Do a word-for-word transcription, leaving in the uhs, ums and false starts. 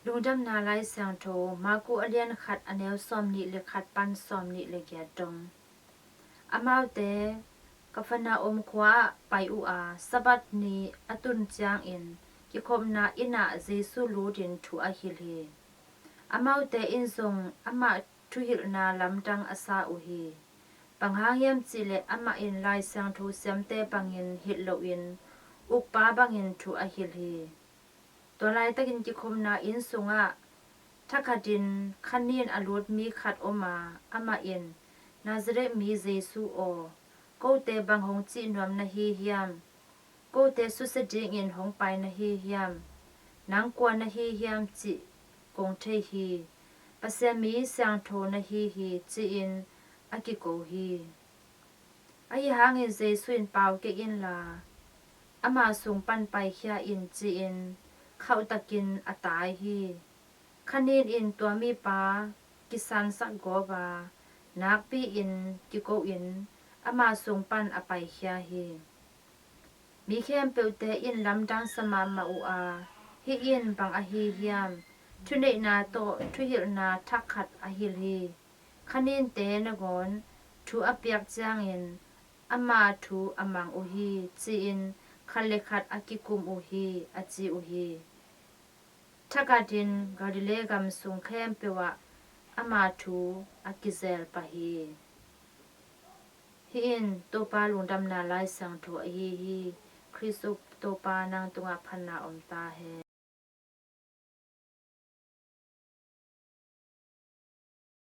Lungdamna Lai Siangtho, Marku a lian khat, a neu sawmnih le khat pan sawmnih le giat dong. Amaute Kapernaum khua-ah pai uh a, Sabbath ni a tun ciangin kikhopna inn ah Jesu lutin thu a hilh hi. Amaute in zong amah thuhilhna lamdang a sa uh hi. Bang hang hiam cihleh amah in Lai Siangtho siamte bangin hilh loin ukpa bangin thu a hilh hi. Tua laitakin kikhopna inn sungah thakhatin khanin a lut mi khat om a, amah in, "Nazareth mi Jesu aw, kote bang hong cih nuam na hi hiam? Kote susia dingin hong pai na hi hiam? Nang kua na hi hiam cih kong thei hi. Pasian mi siangtho na hi hi," ci-in a kiko hi. Ahi hangin Jesu in, "Pau kei inla, ama sung pan paikhia in," ci-in khauhtakin a tai hi. Khanin in tua mipa kisansak gawp a, nakpi-in kiko-in ama sung pan a paikhia hi. Mi khempeuhte in lamdang sa mahmah uh a, "Hih in bang ahi hiam? Thuneihna tawh thuhilhna thak khat a hilh hi. Khaninte nangawn thu a piak ciangin ama thu a mang uh hi," ci-in khat le khat a kikum uh hi, a ci uh hi. Thakhatin Galilee gam sung khempeuh ah ama thu a kizel pah hi. Hih in Topa Lungdamna Lai Siangtho ahi hi. Khrist Topa nang tungah phatna om ta hen.